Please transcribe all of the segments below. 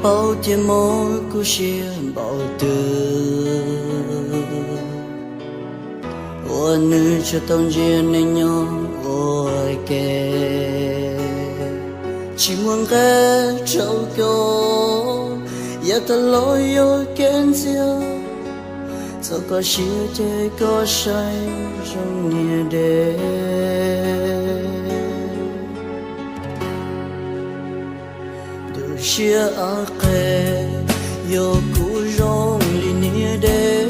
Paub tias mob kuv siab npaum twg, uas nws tsuas tau ntsia neeg nyob ua ke. Tsis muaj nqe rau koj, yav tag los yog kev ntxias. Txaus koj siab ces koj saib zoo niag dej. Ntuj siab a qe, yog kuv zoo li niag dej,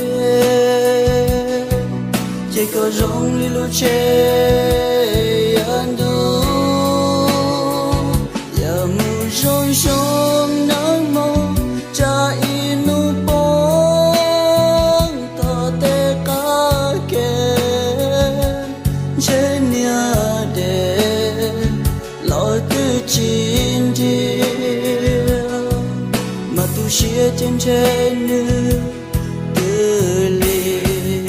ces koj zoo li lub tsheb yav ntuj. Yam mus zoo xyoo nag hmo, tsam ib hnub poob tom tej qab kev, ntshe niag dej los twb tsis nrhiav, mas tu siab ces ntshe nws twb lig.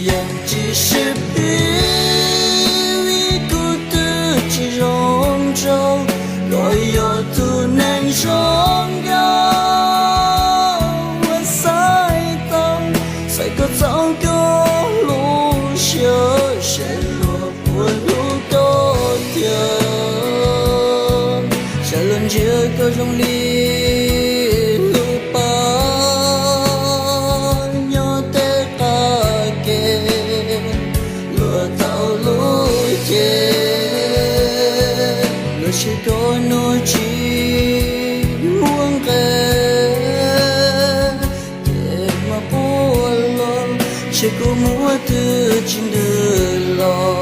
Yeej tsis sib pib vim kuv twb tsis zoo nraug, koj yog tus neeg zoo nkauj uas xaiv tau, xaiv kom txaus koj lub siab, seb luag puas hlub koj tiag. Sawv daws ntsia koj zoo li lub pab nyob tej qab kev, luag tau lub cev, luag saib koj no tsis muaj nqe, ces mas quaj los, seb koj muab twb tsis ntws los.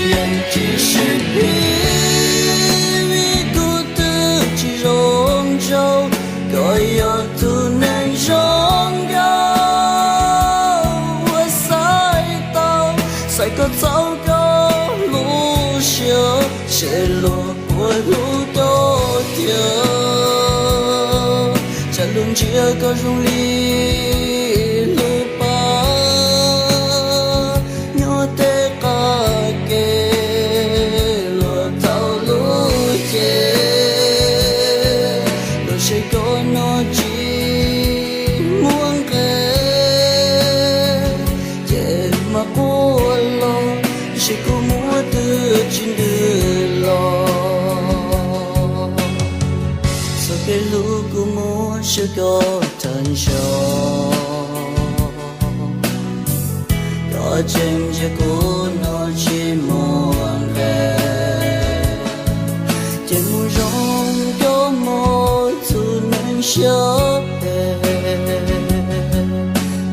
Yeej tsis sib pib vim kuv twb tsis zoo nraug, koj yog tus neeg zoo nkauj uas xaiv tau, xaiv kom txaus koj lub siab, seb luag puas hlub koj tiag. Tsam luag ntsia koj zoo li lub pab nyob tej qab kev, luag tau lub cev, luag saib koj no tsis muaj nqe, ces mas quaj los, seb koj muab twb tsis ntws los. Txoj kev hlub kuv muab seb koj tag nrho, koj tseem ntsia kuv no tsis muaj nqe, ces mus zoo koj mus tus neeg siab phem,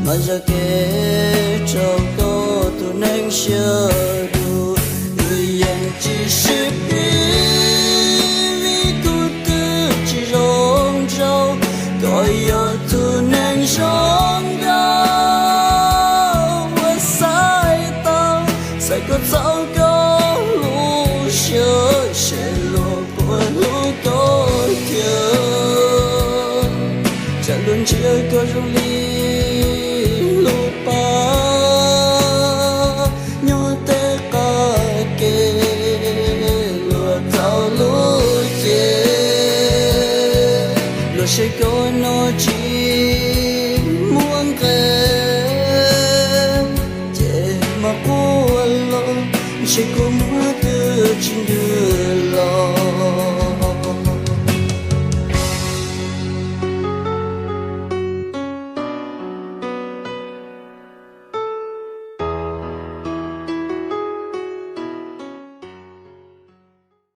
mas zaj kev rau koj tus neeg siab dub. Yeej tsis sib pib vim kuv twb tsis zoo nraug, koj yog tus neeg zoo nkauj uas xaiv tau, xaiv kom txaus koj lub siab, seb luag puas hlub koj tiag. Tsam luag ntsia koj zoo li lub pab nyob tej qab kev, luag tau lub cev, luag saib koj no tsis muaj nqe, ces mas quaj los, seb koj muab twb tsis ntws